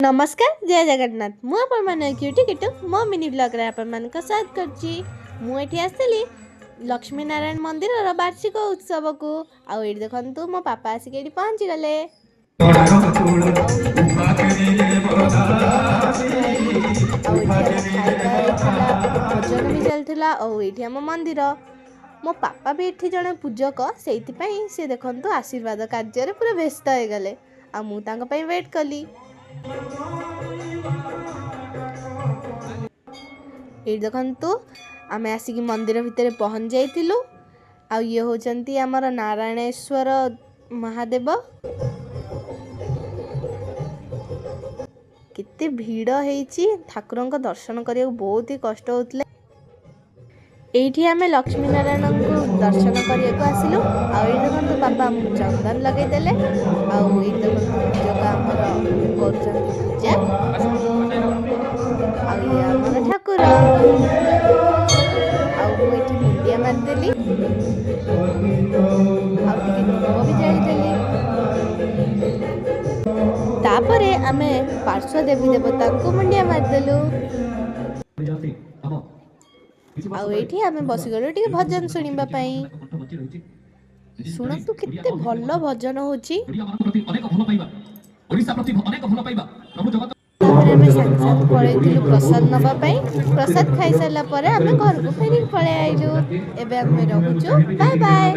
ନମସ୍କାର, ଜୟ ଜଗନ୍ନାଥ। ମୁଁ ଆପଣମାନଙ୍କ କ୍ୟୁଟି କିଟୁ, ମୋ ମିନି ବ୍ଲଗ୍ରେ ଆପଣମାନଙ୍କ ସ୍ୱାଗତ କରୁଛି। ମୁଁ ଏଠି ଆସିଥିଲି ଲକ୍ଷ୍ମୀ ନାରାୟଣ ମନ୍ଦିରର ବାର୍ଷିକ ଉତ୍ସବକୁ। ଆଉ ଏଇଠି ଦେଖନ୍ତୁ, ମୋ ପାପା ଆସିକି ଏଇଠି ପହଞ୍ଚିଗଲେ। ଆଉ ଏଠି ଆମ ଖାଇବା ହେଇଥିଲା, ଭୋଜନ ବି ଚାଲିଥିଲା। ଆଉ ଏଇଠି ଆମ ମନ୍ଦିର, ମୋ ପାପା ବି ଏଠି ଜଣେ ପୂଜକ, ସେଇଥିପାଇଁ ସେ ଦେଖନ୍ତୁ ଆଶୀର୍ବାଦ କାର୍ଯ୍ୟରେ ପୁରା ବ୍ୟସ୍ତ ହେଇଗଲେ ଆଉ ମୁଁ ତାଙ୍କ ପାଇଁ ୱେଟ୍ କଲି। ଏଇଠି ଦେଖନ୍ତୁ, ଆମେ ଆସିକି ମନ୍ଦିର ଭିତରେ ପହଞ୍ଚି ଯାଇଥିଲୁ। ଆଉ ଇଏ ହେଉଛନ୍ତି ଆମର ନାରାୟଣେଶ୍ୱର ମହାଦେବ। କେତେ ଭିଡ଼ ହେଇଛି, ଠାକୁରଙ୍କ ଦର୍ଶନ କରିବାକୁ ବହୁତ ହି କଷ୍ଟ ହେଉଥିଲା। ଏଇଠି ଆମେ ଲକ୍ଷ୍ମୀ ନାରାୟଣଙ୍କୁ ଦର୍ଶନ କରିବାକୁ ଆସିଲୁ। ଆଉ ଏଇଠି ଦେଖନ୍ତୁ, ବାପା ଆମକୁ ଚନ୍ଦନ ଲଗେଇଦେଲେ। ଆଉ ଏଇଠି ଦେଖନ୍ତୁ, ପୂଜକ ଆମର କରୁଛନ୍ତି ପୂଜା। ଆଉ ଇଏ ଆମର ଠାକୁର। ଆଉ ମୁଁ ଏଠି ମୁଣ୍ଡିଆ ମାରିଦେଲି ଆଉ ଟିକେ ଦୀପ ବି ଜାଳିଦେଲି। ତାପରେ ଆମେ ପାର୍ଶ୍ୱ ଦେବୀ ଦେବତାଙ୍କୁ ମୁଣ୍ଡିଆ ମାରିଦେଲୁ। ଆଉ ଏଇଠି ଆମେ ବସିଗଲୁ ଟିକେ ଭଜନ ଶୁଣିବା ପାଇଁ। ଶୁଣନ୍ତୁ, କେତେ ଭଲ ଭଜନ ହେଉଛି। ତାପରେ ଆମେ ସାଙ୍ଗେ ସାଙ୍ଗେ ପଳେଇଥିଲୁ ପ୍ରସାଦ ନେବା ପାଇଁ। ପ୍ରସାଦ ଖାଇସାରିଲା ପରେ ଆମେ ଘରକୁ ଫେରିକି ପଳେଇ ଆଇଲୁ। ଏବେ ଆମେ ରହୁଛୁ, ବାଏ ବାଏ।